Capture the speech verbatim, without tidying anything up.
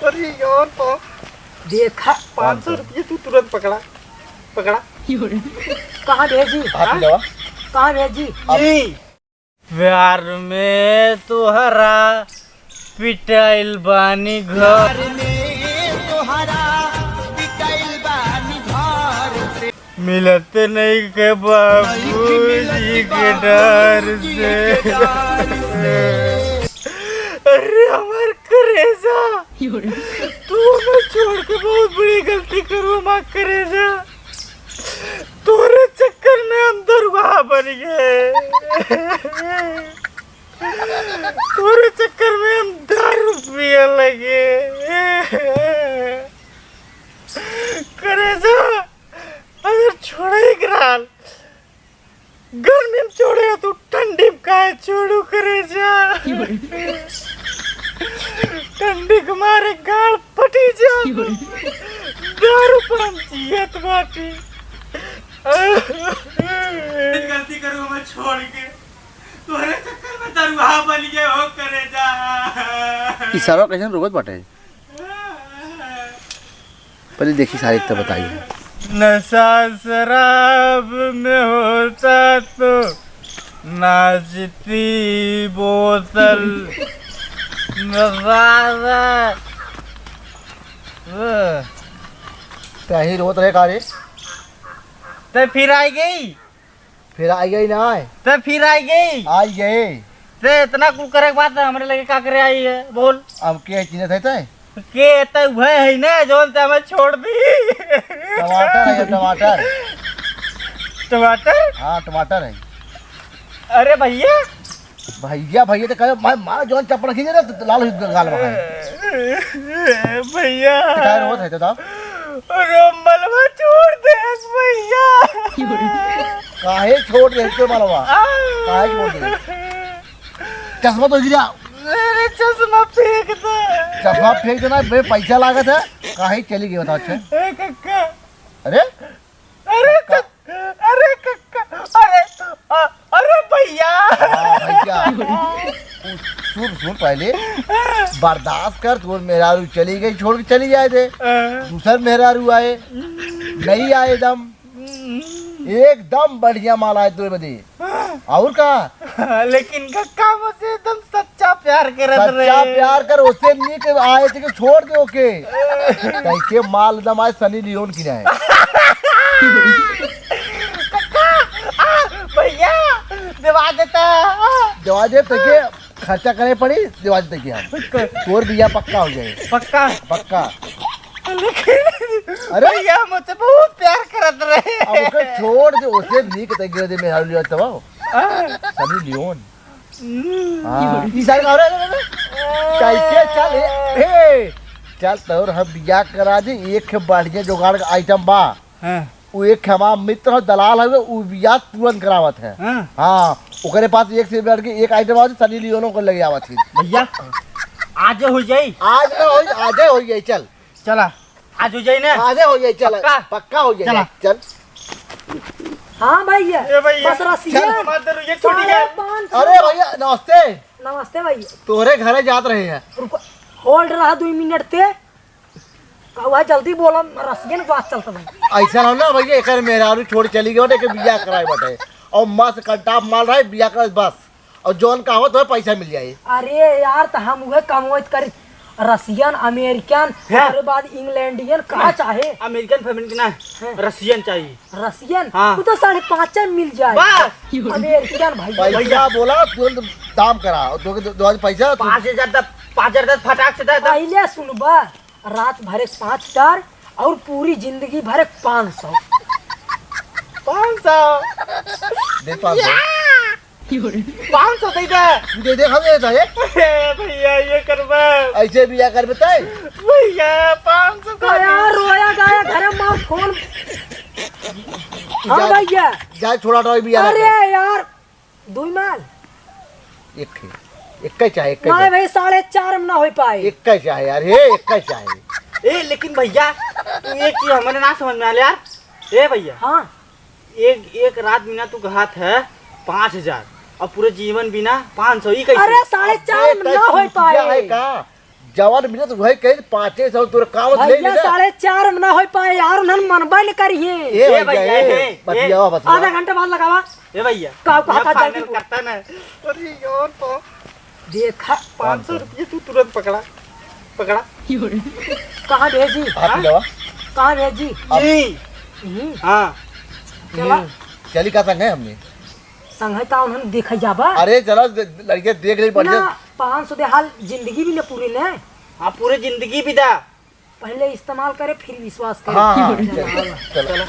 अरे यार, पाँच देखा, पाँच सौ रुपये तू तुरंत पकड़ा, पकड़ा। कहाँ भेजी? हाथ मिलावा। कहाँ भेजी? अब जी। प्यार में तोहरा पिटाइल बानी घर। मिलत नहीं के बाबूजी के डर से। अरे हमार करेजा, तू हमें छोड़ के बहुत बड़ी गलती करू हमार करेजा। तोरे चक्कर में हम दरुआ बन गए। तोरे चक्कर में हम दारू पिए लगे। करेजा, अगर छोड़े के रहल, गर्मी में छोड़े, तू ठंडी में काहे छोड़ू करेजा? ठंडी के मारे गाल फटी जा। दारू पर हम जियत बाटी। गलती करू हमें छोड़ के, तोहरे चक्कर में दरुआ बन गए हो करेजा। ई सरवा कैसन रोवत बाटे? पहले देखी सारे एक तो बताई। नशा शराब में होता तो नाचती बोतल। नशा। कहीं रोत रहे का रे? ते फिर आई गई। फिर आई गई ना आए? ते फिर आई गई। आई गई। ते इतना कुल करे के बाद हमरे लगे का करे आई है, बोल? अब के है, चिन्हत है ते? के ते वह है ना, जौन ते हमें छोड़ दी। टमाटर है, टमाटर। टमाटर? हाँ, टमाटर है। अरे भैया। भैया, भैया तो कहे, मैं मार जौन चप्पल खींचे ना, तो लाल हो गाल बहाए। भैया। तो काहे रोत है, तो बताओ। रुमालवा छोड़ दे भैया। काहे छोड़ दे तो मलवा? आ। काहे छोड़ दे? चश्मा तो गिरा। मेरे चश्मा फेंक दे। चश्मा फेंक देना, बे पैसा लागत है। काहे चली गई बताओ? अच्छा। ए कक्का। अरे? अरे कक्का। च-, अरे कक्का। अरे, अ-, अरे भैया। हाँ, भैया। सुन, सुन पहले। बर्दाश्त कर, तोर मेहरारू चली गई, छोड़ के चली जाए दे। हाँ। दूसर मेहरारू आए, नहीं आए एकदम। एकदम बढ़िया माल आए तोरे बदे। और का? लेकिन कक्का मुझसे एकदम सच्चा प्यार करत रहे। सच्चा प्यार कर, उसे नीक आए थे कि छोड़ दे ओके। कैसे माल एकदम आए सनी लियोन की ना है। कक्का, आ, भैया, देवा देता। देवा दे तो के खर्चा करे पड़ी, देवा देते कि हम। तोर बिया पक्का हो जाए। पक्का? पक्का। लेकिन अरे? भैया मुझसे बहुत प्यार करत रहे। अब ओके छोड़ दे, उसे नीक तरीके से मेहरारू लिया तब आओ। हाँ। सनी लियोन। हम्म। हाँ, ई सारे का, अरे, अरे, अरे, कैसे चल, ए, ए, चल तोर हम बिया करा दे, एक बढ़िया जुगाड़ का आइटम बा। हाँ। उ एक हमार मित्र हो, दलाल हवे, उ बियाह तुरंत करावत है। हाँ। हाँ, ओकरे पास एक से बढ़ के एक आइटम आवत है, सनी लियोनो को लगे आवत है। भैया, आजे हो जाई? आज ना होई, आजे हो जाई, चल। चला, आज हो जाई ना? आजे हो जाई, चल। पक्का? पक्का हो जाई, चला। चल। हाँ भैया, ए भैया, बस रसिया। चल, मत डरो, ये छूट गया। साढ़े पाँच सौ। अरे भैया, नमस्ते। नमस्ते भैया। तोहरे घरे जात रहे हैं। रुको, hold रहा दो मिनट ते। कौआ जल्दी बोला, रसियन के बात चलत भाई। ऐसा ना हो ना भैया, एकर मेहरारू छोड़ चली गई बाटे, एकर बियाह कराए बाटे। और मस्त कंटाप माल रहा है, बियाह कराए बस। और जौन का हो तो पैसा मिल जाए। अरे यार, तो हम उहे कमवत करी, रसियन, अमेरिकन, हैं? ओकरे बाद इंग्लैंडियन, का चाहे? अमेरिकन फैमिली के ना, हैं? रसियन चाहिए। रसियन? हाँ। वो तो साढ़े पाँच में मिल जाए। बस। अमेरिकन भाई। पैसा भैया। बोला, तुरंत दाम करा, और दो, दो, दो पैसा। पाँच हजार दा, पाँच हजार दा फटाक से दा, दा। पहले सुनबा, रात भर एक पाँच हजार और पूरी जिंदगी भर एक पाँच सौ। पाँच सौ। दे पाँच सौ। पाँच सौ दे दे। तू दे दे, हम दे दे। ए भैया, ये करबा। ऐसे बियाह करबे तय? भैया, पाँच सौ का यार, रोया गाया घर में फोन। हाँ जा, भैया। जा छोड़ा रहो बियाह अरे करके। यार, दुई माल। एक है, एक का चाहे, एक का नहीं चाहे। भाई, साढ़े चार में ना हो पाए। एक का चाहे यार, हे, एक का चाहे। ए, लेकिन भैया, तू एक चीज हमरे ना समझ में आले यार। ए भैया, हाँ। एक, एक रात बिना तू कहात है पाँच हजार और पूरे जीवन बिना पाँच सौ, ई कैसे? अरे, साढ़े चार में ना हो पाए। है का? जवन मिलत वही कही, पाँचे सौ तोर का होत ले भैया, लेना। साढ़े चार में ना होइ पाए यार, उन्हन मनबे न करिए। ए ए भैया, भैया, ए, ए, ए, बतियावा, बतियावा। आधा घंटा बाद लगावा। ए भैया, का, का, ये का final जल्दी करता ना। अरे यार, तो देखा। पाँच सौ रुपये तू तुरंत पकड़ा, पकड़ा। कहाँ भेजी? हाथ हाँ? मिलावा। कहाँ भेजी? यही। हम्म। हाँ। चला। हम्म। चली का संग है हमने? संग है का उन्हन देखा जाबा? अरे चला, दे-, लड़के देख ले बढ़िया। ना, पाँच सौ दे हाल जिंदगी भी न पूरी न। हाँ, पूरी जिंदगी भी दा। पहले इस्तेमाल करे, फिर विश्वास करे। हाँ, हाँ, चला, चला, चला। चला।